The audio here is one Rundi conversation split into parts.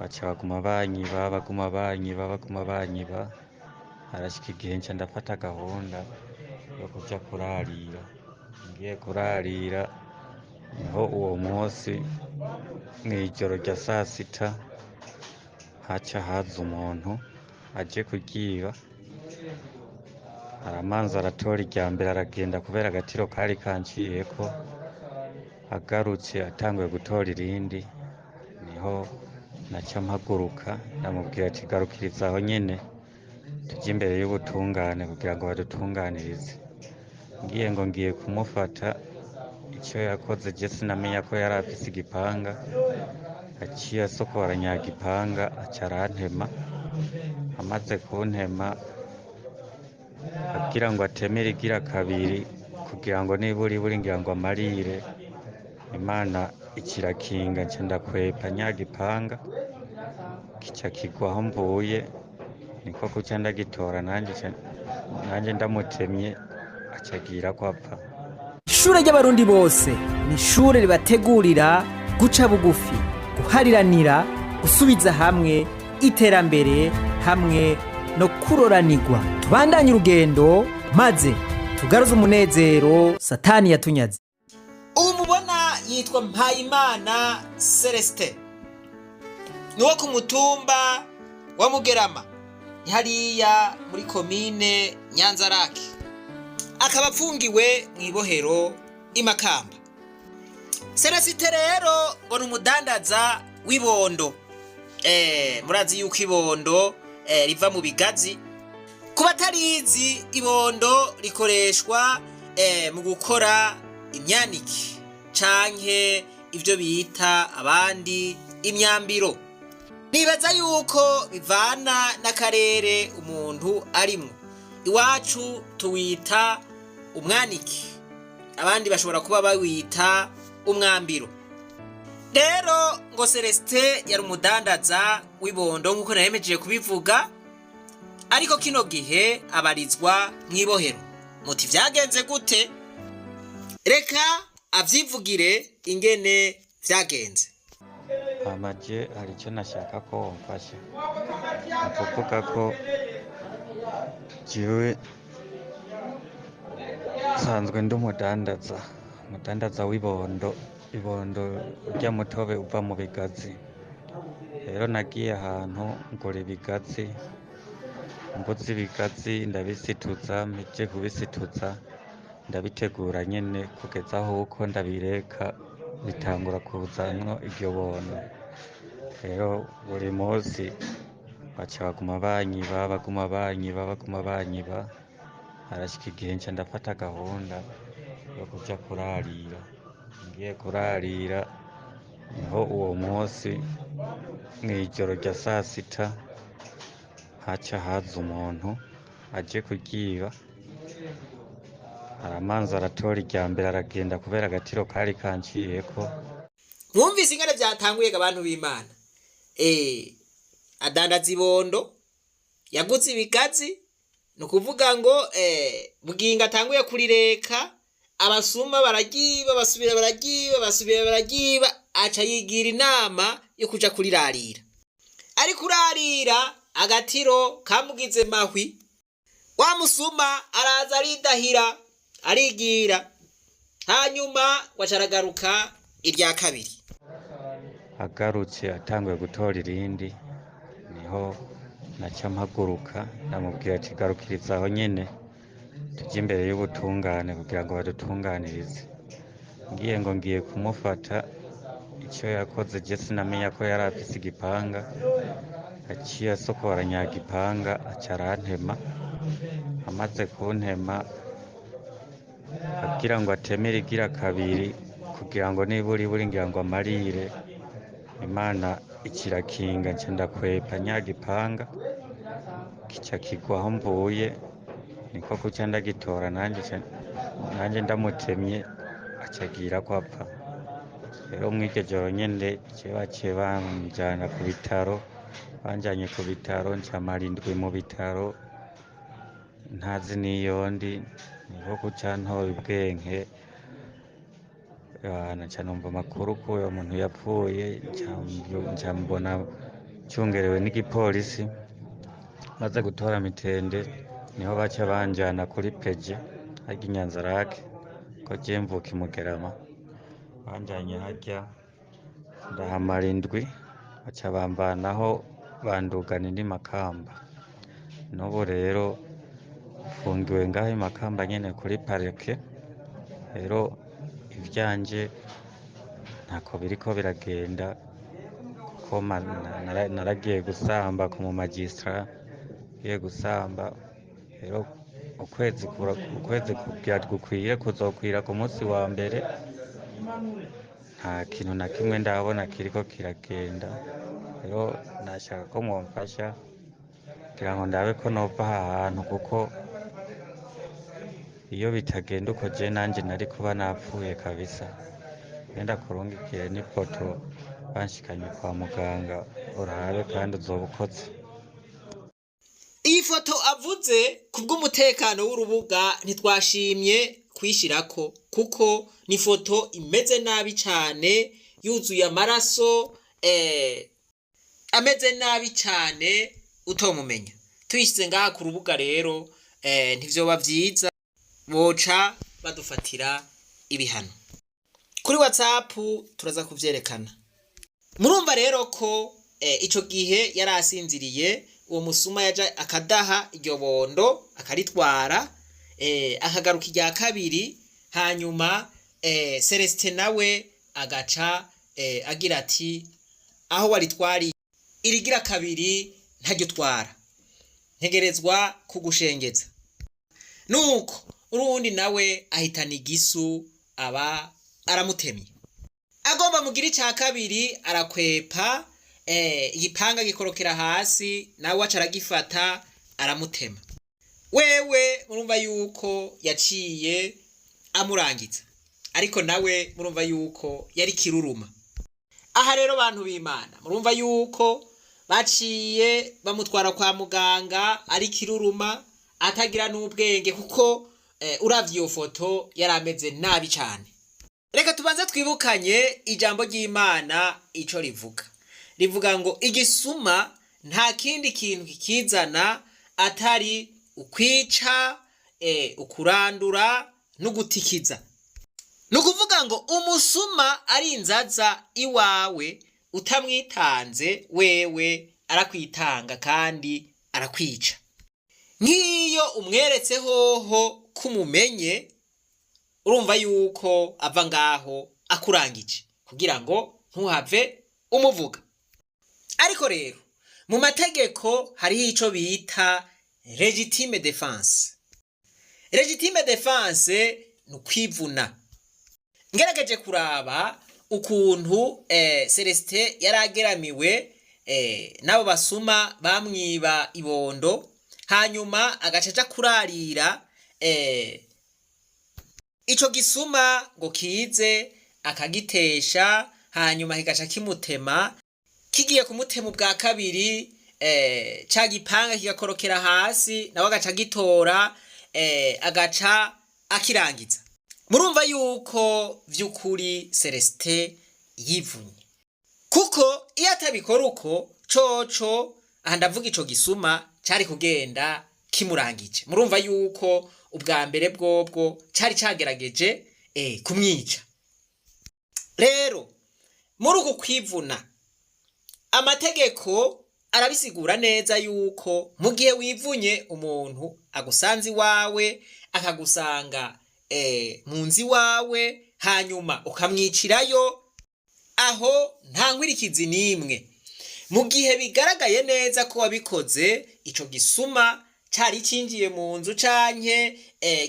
Baca baguma banyiba, baguma banyiba, baguma banyiba. Harashika igihe nca ndafata gahunda yo kuja kurarira. Ngiye kurarira, niho uwo munsi mw'ijoro rya sasita haca haza umuntu aje kuryiba. Aramanza aratora irya mbere aragenda kubera agatiro kari kanciyeko. Agarutse atanguye gutora irindi, niho naca mpaguruka ndamubwira ati garukiriza aho nyene tuje imbere y'ubutungane kugira ngo badutunganirize. Ngiye ngo ngiye kumufata, ico yakoze je sinamenya ko yari afise igipanga, aciye asokora nyagipanga aca arantema. Amaze kuntema agira ngo ateme irigira kabiri kugira ngo niburiburi ngira ngo amarire, Imana ikirakinga nca ndakwepa nyagipanga kica kigwa aho mvuye, niko kuca ndagitora nanje ndamutemye aca agirako apfa. Ishure ry'Abarundi bose ni ishure ribategurira guca bugufi, guhariranira, gusubiza hamwe, iterambere hamwe no kuroranirwa. Tubandanye urugendo maze tugaruze umunezero Satani yatunyaze. Ubu mubona yitwa Mpayimana Celestin, ni uwo ku mutumba wa Mugerama, ni hariya muri komine Nyanzarake, akaba apfungiwe mu ibohero i Makamba. Celestin rero ngo ni umudandaza w'ibondo. Murazi yuko ibondo riva mu bigazi. Ku batarizi, ibondo rikoreshwa mu gukora imyaniki canke ivyo bita abandi imyambiro. Nibaza yuko bivana n'akarere umuntu arimwo. Iwacu tuwita umwaniki, abandi bashobora kuba bawita umwambiro. Rero ngo Celestin yari umudandaza w'ibondo nk'uko naremejeje kubivuga, ariko kino gihe abarizwa mw'ibohero. Muti vyagenze gute? Reka avyivugire ingene vyagenze. Hama je hari ico nashaka ko womfasha, ni ukuvuga ko jewe nsanzwe ndi umudandaza, umudandaza w'ibondo. Ibondo urya mutobe uva mu bigazi. Rero nagiye ahantu ngura ibigazi, nguze ibigazi ndabisituza, mpejeje kubisituza ndabitegura nyene kugeza aho uko ndabireka bitangura kuzamwo iryo bondo. Rero buri munsi baca baguma banyiba, baguma banyiba, baguma banyiba. Harashika igihe nca ndafata gahunda yo kuja kurarira. Ngiye kurarira, niho uwo munsi mw'ijoro rya sasita haca haza umuntu aje kuryiba. Aramanza aratora irya mbere aragenda kubera agatiro kari kanciyeko. Mwumvise ingene vyatanguye ga bantu b'Imana. Adandaza ibondo, yaguze ibigazi, ni ukuvuga ngo bugingo atanguye kurireka, abasuma bararyiba, basubira bararyiba, basubira bararyiba, aca yigira inama yo kuja kurirarira. Ariko urarira agatiro kamugize mahwi, wa musuma araza aridahira arigira, hanyuma waca aragaruka irya kabiri. Agarutse atanguye gutora irindi, niho naca mpaguruka ndamubwira ati garukiriza aho nyene tuje imbere y'ubutungane kugira ngo badutunganirize. Ngiye ngo ngiye kumufata, ico yakoze je sinamenya ko yari afise igipanga, aciye asokora nyagipanga aca arantema. Amaze kuntema agira ngo ateme irigira kabiri kugira ngo niburiburi ngira ngo amarire, Imana ikirakinga nca ndakwepa nyagipanga kica kigwa aho mvuye, niko kuca ndagitora nanje ndamutemye aca agirako apfa. Rero mw'iryo joro nyene je baciye banjana ku bitaro, banjanye ku bitaro nca mara indwi mu bitaro ntazi n'iyo ndi, niko kuca ntora ubwenge. Nca numva amakuru ko uyo muntu yapfuye, nca mbona Ncungerewe n'igipolisi, maze gutora mitende niho baca banjana kuri peje harya Inyanzarake, ko je mvuka i Mugerama. Banjanye harya ndahamara indwi, baca bamvanaho bandugana indi Makamba. N'ubu rero mfungiwe ngaho i Makamba nyene kuri parike. Rero ivyanje ntako biriko biragenda, kuko naragiye gusamba ku mu magistrat, ngiye gusamba rero ukwezi kugira gukwiye kuzokwira ku munsi wa mbere, nta kintu na kimwe ndabona kiriko kiragenda. Rero nashaka ko mwomfasha kugira ngo ndabe ko nova aha hantu, kuko iyo bitagenda uko je nanje nari kuba napfuye kabisa. Genda kurungikire n'ifoto banshikanye kwa muganga urabe, kandi uzoba ukoze. Iyi foto avuze kubw'umutekano w'urubuga ntitwashimye kuyishyirako, kuko ni foto imeze nabi cyane, yuzuye amaraso, ameze nabi cyane utomumenya. Tuyishyize ngaha ku rubuga rero ntivyoba vyiza, boca badufatira ibihano. Kuri WhatsApp turaza kuvyerekana. Murumva rero ko ico gihe yari asinziriye, uwo musuma yaja akadaha iryo bondo akaritwara, akagaruka irya kabiri. Hanyuma Celestin nawe agaca agira ati: "Aho waritwariye irigira kabiri ntaryo utwara, ntegerezwa kugushengeza." Nuko urundi nawe ahitana igisu, aba aramutemye. Agomba mugira icya kabiri, arakwepa, igipanga gikorokera hasi, nawe aca aragifata aramutema. Wewe murumva yuko yaciye amurangiza, ariko nawe murumva yuko yari kiruruma. Aha rero, bantu b'Imana, murumva yuko baciye bamutwara kwa muganga ari kiruruma, atagira n'ubwenge, kuko uravye iyo foto yari ameze nabi cane. Reka tubanze twibukanye ijambo ry'Imana ico rivuga. Rivuga ngo igisuma nta kindi kintu kikizana atari ukwica, ukurandura n'ugutikiza. Ni ukuvuga ngo umusuma ari inzaza iwawe utamwitanze, wewe arakwitanga kandi arakwica. Nk'iyo umweretse hoho kumumenye, urumva yuko ava ngaho akurangije, kugira ngo ntuhave umuvuga. Ariko rero mu mategeko hariho ico bita légitime défense. Légitime défense ni ukwivuna. Ngerageje kuraba ukuntu Celestin yari ageramiwe n'abo basuma bamwiba ibondo, hanyuma agaca aja kurarira ico gisuma ngo kize akagitesha, hanyuma kigaca kimutema. Kigiye kumutema ubwa kabiri, ca gipanga kigakorokera hasi, nawe agaca agitora, agaca akirangiza. Murumva yuko vy'ukuri Celestin yivunye, kuko iyo atabikora uko coco, aha ndavuga ico gisuma, cari kugenda kimurangije. Murumva yuko ubwa mbere bwobwo cari cagerageje kumwica. Rero muri uku kwivuna, amategeko arabisigura neza yuko mu gihe wivunye umuntu agusanze iwawe, akagusanga mu nzu iwawe, hanyuma ukamwicirayo, aho nta nkwirikizi n'imwe, mu gihe bigaragaye neza ko wabikoze ico gisuma cari cinjiye mu nzu canke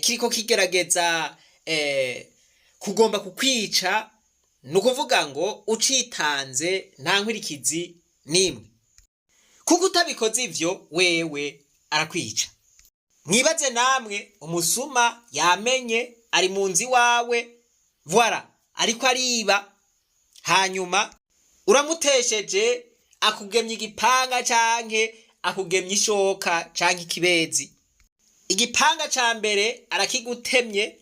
kiriko kigerageza kugomba kukwica. Ni ukuvuga ngo ucitanze nta nkwirikizi n'imwe, kuko utabikoze ivyo wewe arakwica. Mwibaze namwe, umusuma yamenye ari mu nzu iwawe, voilà, ariko ariba, hanyuma uramutesheje, akugemye igipanga canke akugemye ishoka canke ikibezi. Igipanga ca mbere arakigutemye,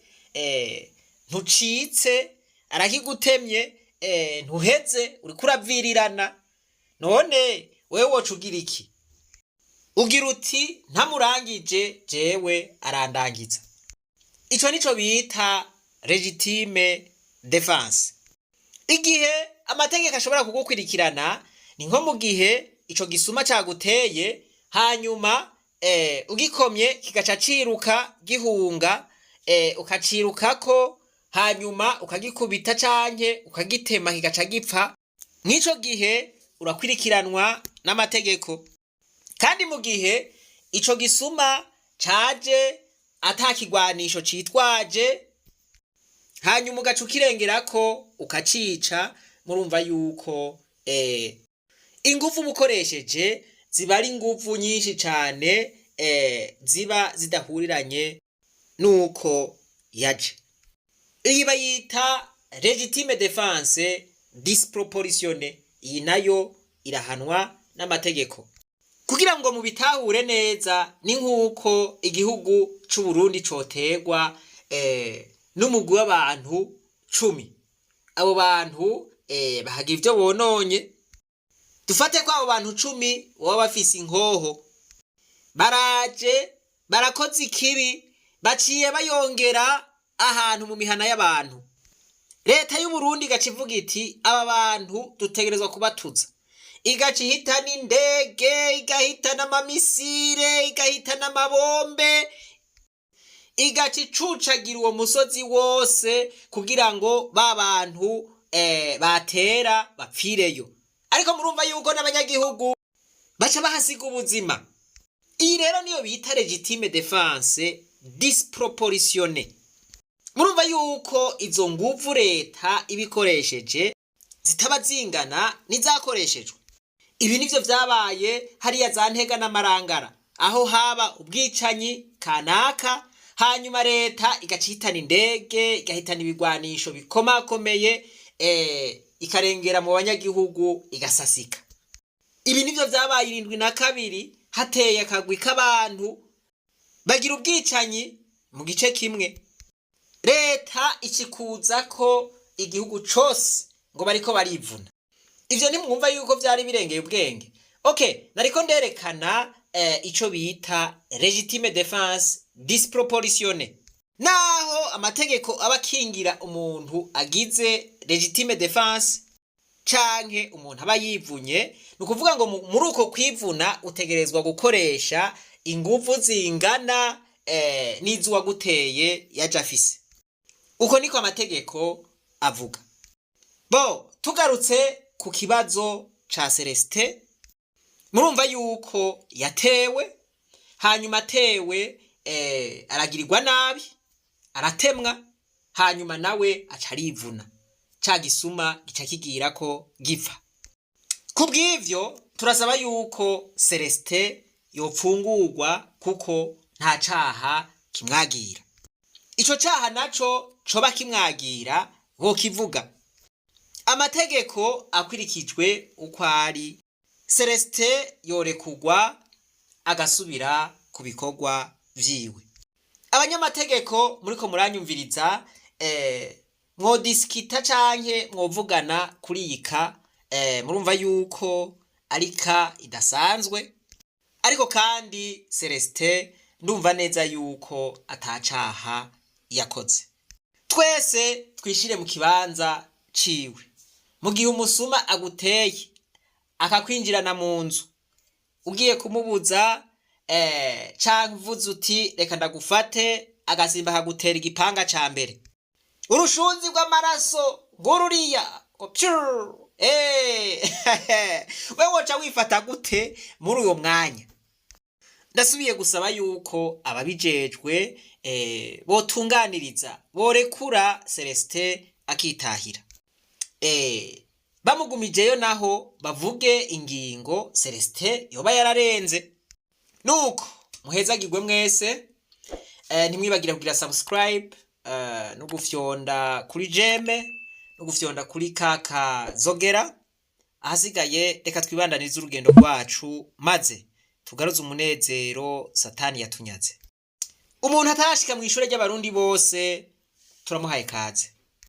ntucitse, arakigutemye, ntuheze, uriko uravirirana. None Wewe woca ugira iki? Ugira uti ntamurangije jewe arandangiza. Ico nico bita légitime défense. Igihe amategeko ashobora kugukurikirana ni nko mu gihe ico gisuma caguteye, hanyuma ugikomye kigaca ciruka gihunga, ukacirukako, hanyuma ukagikubita canke ukagitema kigaca gipfa. Mw'ico gihe urakurikiranwa n'amategeko. Kandi mu gihe ico gisuma caje ata kigwanisho citwaje, hanyuma ugaca ukirengerako ukacica, murumva yuko inguvu uba ukoresheje ziba ari inguvu nyinshi cane, ziba zidahuriranye nuko yaje. Iyi bayita légitime défense disproportionnée. Iyi nayo irahanwa n'amategeko. Kugira ngo mubitahure neza, ni nk'uko igihugu c'u Burundi coterwa n'umugwi w'abantu 10. Abo bantu bahagira ivyo bononye. Dufate ko abo bantu 10 baba bafise inkoho, baraje barakoze ikibi, baciye bayongera ahantu mu mihana y'abantu. Leta y'u Burundi igaca ivuga iti aba bantu dutegerezwa kubatuza, igaca ihitana indege, igahitana ama missiles, igahitana amabombe, igaca icucagira uwo musozi wose kugira ngo ba bantu batera bapfireyo. Ariko murumva yuko n'abanyagihugu baca bahasiga ubuzima. Iyi rero niyo bita légitime défense disproportionnée. Murumva yuko izo nguvu leta ibikoresheje zitaba zingana n'izakoreshejwe. Ibi nivyo vyabaye hariya za Ntega n'Amarangara, aho haba ubwicanyi kanaka, hanyuma leta igaca ihitana indege, igahitana ibigwanisho bikomakomeye, ikarengera mu banyagihugu igasasika. Ibi nivyo vyabaye 72, hateye akagwi k'abantu bagira ubwicanyi mu gice kimwe, leta ikikuza ko igihugu cose ngo bariko barivuna. Ivyo ntimwumva yuko vyari birengeye ubwenge? Okay, nariko nderekana ico bita légitime défense disproportionnée. Naho amategeko aba akingira umuntu agize légitime défense canke umuntu aba yivunye, ni ukuvuga ngo muri uko kwivuna utegerezwa gukoresha inguvu zingana n'iz'uwaguteye yaje afise. Uko niko amategeko avuga. Bo tugarutse ku kibazo ca Celestin, murumva yuko yatewe, hanyuma atewe aragirirwa nabi, aratemwa, hanyuma nawe aca arivuna, ca gisuma gica kigirako gipfa. Kubw'ivyo turasaba yuko Celestin yopfungurwa, kuko nta caha kimwagira. Ico caha naco coba kimwagira bokivuga. Amategeko akurikijwe uko ari, Celestin yorekurwa agasubira ku bikorwa vyiwe. Abanyamategeko muriko muranyumviriza, mwodisikita canke mwovugana kuri iyi cas. Murumva yuko ari cas idasanzwe, ariko kandi Celestin ndumva neza yuko atacaha yakoze. Twese twishire mu kibanza ciwe. Mu gihe umusuma aguteye akakwinjirana mu nzu, ugiye kumubuza canke uvuze uti reka ndagufate, agasimba akagutera igipanga ca mbere, urushunzi rw'amaraso ngururiya ngo pyu, we woca wifata gute muri uwo mwanya? Ndasubiye gusaba yuko ababijejwe botunganiriza, borekura Celestin akitahira. Bamugumijeyo naho bavuge ingingo Celestin yoba yararenze. Nuko muhezagirwe mwese. Ntimwibagire kugira subscribe, no gufyonda kuri j'aime, no gufyonda kuri kaka zogera. Ahasigaye reka twibandanize urugendo rwacu, maze tugaruze umunezero Satani yatunyaze. Umuntu atarashika mu ishure ry'Abarundi bose, turamuhaye kaze.